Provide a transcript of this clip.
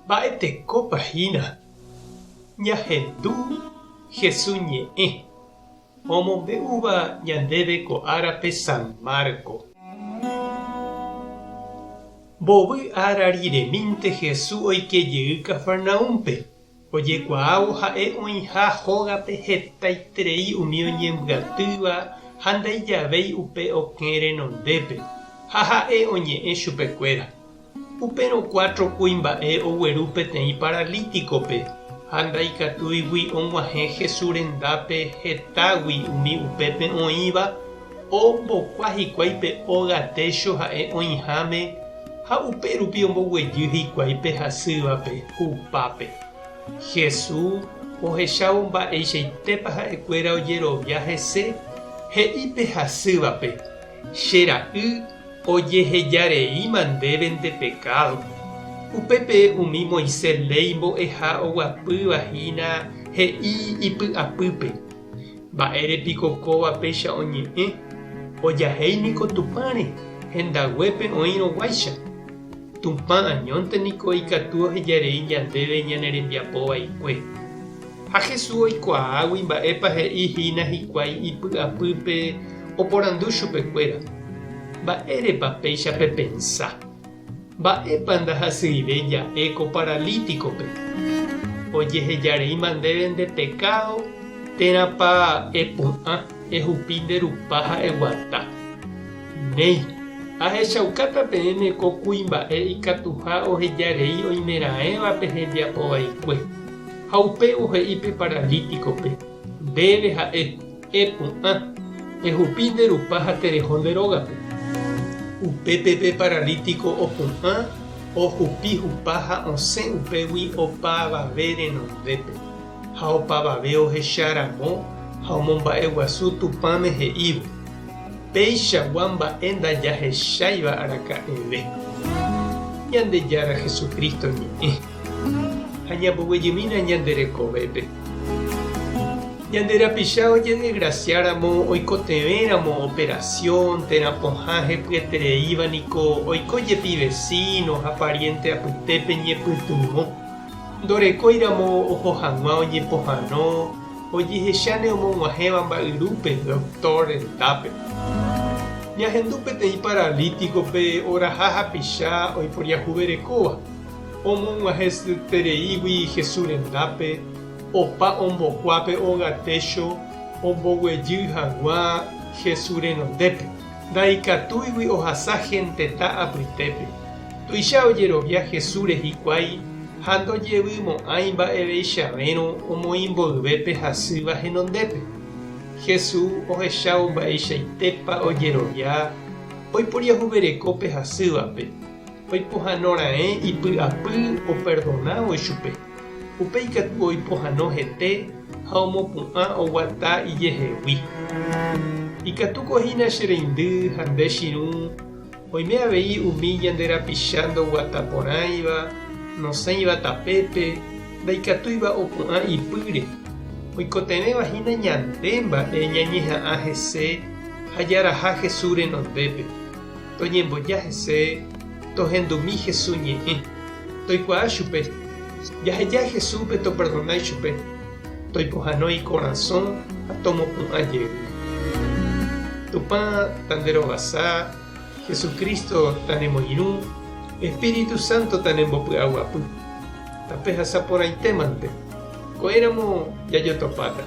Mba'etekópa hína ñahendu Jesús ñe'ẽ omombe'úva ñandéve ko árape San Marco? Mbovy ára riremínte Jesús oike jey Cafarnaúmpe, Ojekuaávo ha'e oĩha hógape hetaiterei umi oñembyatýva ha ndaijavéi upe okẽ renondépe, ha ha'e oñe'ẽ chupekuéra. Upérõ cuatro kuimba'e ogueru peteĩ paralítikope, ha ndaikatúigui og̃uahẽ Jesús rendápe hetágui umi upépe oĩva, ombokua hikuái pe óga técho ha'e oĩháme ha upérupi omboguejy hikuái pe hasývape hupápe. Jesús ohechávo mba'eichaitépa ha'ekuéra ojerovia hese, he'i pe hasývape, Che ra'y, ojehejareíma ndéve nde pekádo. Upépe umi Moisés léi mbo'eha oguapýva hína he'i ipy'apýpe, Mba'ére piko kóva péicha oñe'ẽ? Ojahéi niko Tupãre, hendaguépe oĩrõ guáicha. Tupã añónte niko ikatu ohejarei ñandéve ñane rembiapo vaikue. Ha Jesús oikuaágui mba'épa he'i hína hikuái ipy'apýpe oporandu chupekuéra, Mba'érepa péicha pepensa? Mba'épa ndahasyive ja'e ko paralítikope? Ojehejareíma ndéve nde pekádo térãpa epu'ã, ehupi nde rupa ha eguata? Néi, ahechaukáta peẽme ko kuimba'e ikatuha ohejarei oimeraẽvape hembiapo vaikue. Ha upévo he'i pe paralítikope, Ndéve ha'e. Epu'ã, ehupi nde rupa ha tereho nde rógape. Upépe pe paralítiko opu'ã, ohupi hupa ha osẽ upégui opavave renondépe. Ha opavave ohecha ramo ha omomba'eguasu Tupãme he'ívo, Peichagua mba'e ndajahecháiva araka'eve. Ñandejára Jesucristo ñe'ẽ. Ha ñamboguejymína ñande rekovépe. Ñande rapicha ojedesgrasiáramo oikotevẽramo operasión térã pohã hepyetereíva niko oiko jepi vesíno ha pariénte apytépe ñepytyvõ. Ndorekóiramo oho hag̃ua oñepohãno, ojehecháne omog̃uahẽva mba'yrúpe doktór rendápe. Ñahendu peteĩ paralítikope oraha hapicha oiporiahuverekóva, omog̃uahẽsetereígui Jesús rendápe, Opa ombokua pe óga técho omboguejy hag̃ua Jesús renondépe, ndaikatúigui ohasa genteta apytépe. Tuicha ojerovia Jesúsre hikuái ha ndojevymo'ãi mba'eveichavérõ omoĩ mboyve pe hasýva henondépe. Jesús ohechávo mba'eichaitépa ojerovia, oiporiahuvereko pe hasývape, oipohãno raẽ ipy'apy operdonávo ichupe. Upéi katu oipohãno hete ha omopu'ã oguata ijehegui. Ikatúko hína che reindy ha nde chirũ, oime avei umi ñande rapicha ndoguata porãiva, nosẽiva tapépe, ndaikatúiva opu'ã ipýre, oikotevẽva hína ñande mba'e ñañeha'ã hese ha jaraha Jesús renondépe, toñemboja hese, tohendumi Jesús ñe'ẽ. Toikuaa chupe, jaheja Jesúspe toperdona ichupe, toipohãno ikorasõ ha tomopu'ã jey. Tupã tanderovasa, Jesucristo tanemoirũ, Espíritu Santo tanembopy'aguapy. Tapehasa porãitémante. Ko'ẽramo jajotopáta.